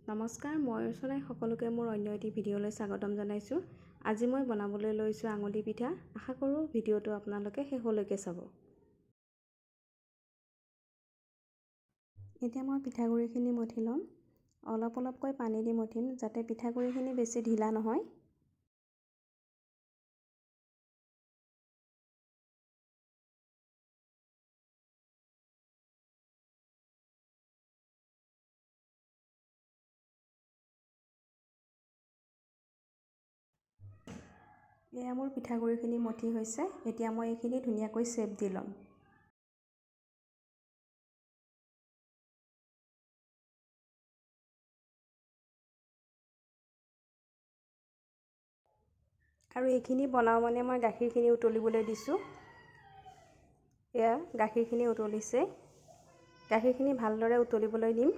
নমস্কাৰ, মই অৰ্চনাই সকলোকে মোৰ অন্য এটি ভিডিঅ'লৈ স্বাগতম জনাইছোঁ। আজি মই বনাবলৈ লৈছোঁ আঙুলি পিঠা। আশা কৰোঁ ভিডিঅ'টো আপোনালোকে শেষলৈকে চাব। এতিয়া মই পিঠাগুড়িখিনি মঠি ল'ম। অলপ অলপকৈ পানী দি মঠিম, যাতে পিঠাগুড়িখিনি বেছি ঢিলা নহয়। এয়া মোৰ পিঠাগুড়িখিনি মঠি হৈছে। এতিয়া মই এইখিনি ধুনীয়াকৈ চেপ দি ল'ম। আৰু এইখিনি বনাওঁ মানে মই গাখীৰখিনি উতলিবলৈ দিছোঁ। এয়া গাখীৰখিনি উতলিছে। গাখীৰখিনি ভালদৰে উতলিবলৈ দিম।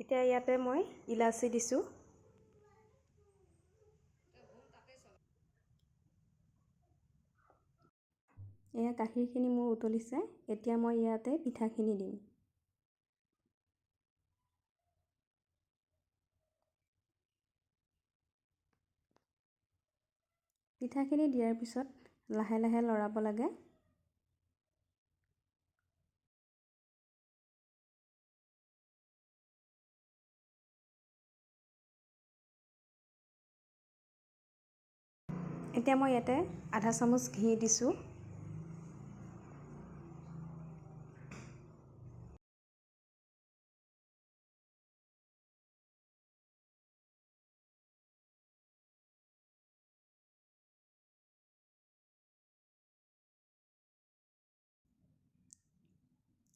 এতিয়া ইয়াতে মই ইলাচি দিছোঁ। এয়া গাখীৰখিনি মোৰ উতলিছে। এতিয়া মই ইয়াতে পিঠাখিনি দিম। পিঠাখিনি দিয়াৰ পিছত লাহে লাহে লৰাব লাগে। এতিয়া মই ইয়াতে আধা চামুচ ঘি দিছোঁ।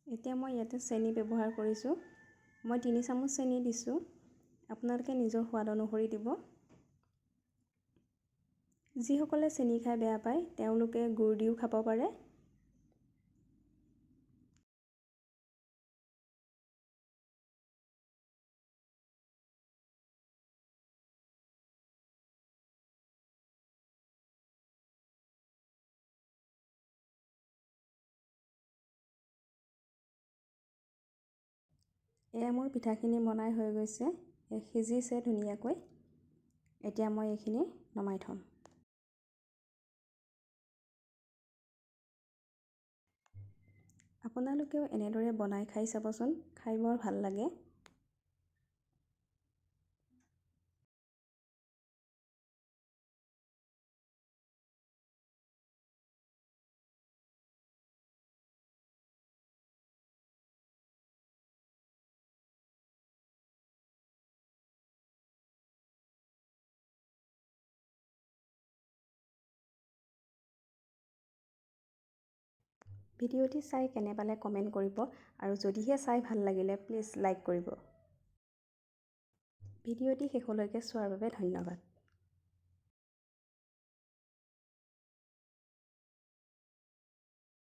এতিয়া মই ইয়াতে চেনি ব্যৱহাৰ কৰিছোঁ। মই 3 চামুচ চেনি দিছোঁ। আপোনালোকে নিজৰ সোৱাদ অনুসৰি দিব। যিসকলে চেনি খাই বেয়া পায় তেওঁলোকে গুড় দিও খাব পাৰে। এয়া মোৰ পিঠাখিনি বনাই হৈ গৈছে। সিজিছে ধুনীয়াকৈ। এতিয়া মই এইখিনি নমাই থ'ম। আপোনালোকেও এনেদৰে বনাই খাই চাবচোন, খাই বৰ ভাল লাগে। ভিডিঅ'টি চাই কেনে পালে কমেণ্ট কৰিব আৰু যদিহে চাই ভাল লাগিলে প্লিজ লাইক কৰিব। ভিডিঅ'টি শেষলৈকে চোৱাৰ বাবে ধন্যবাদ।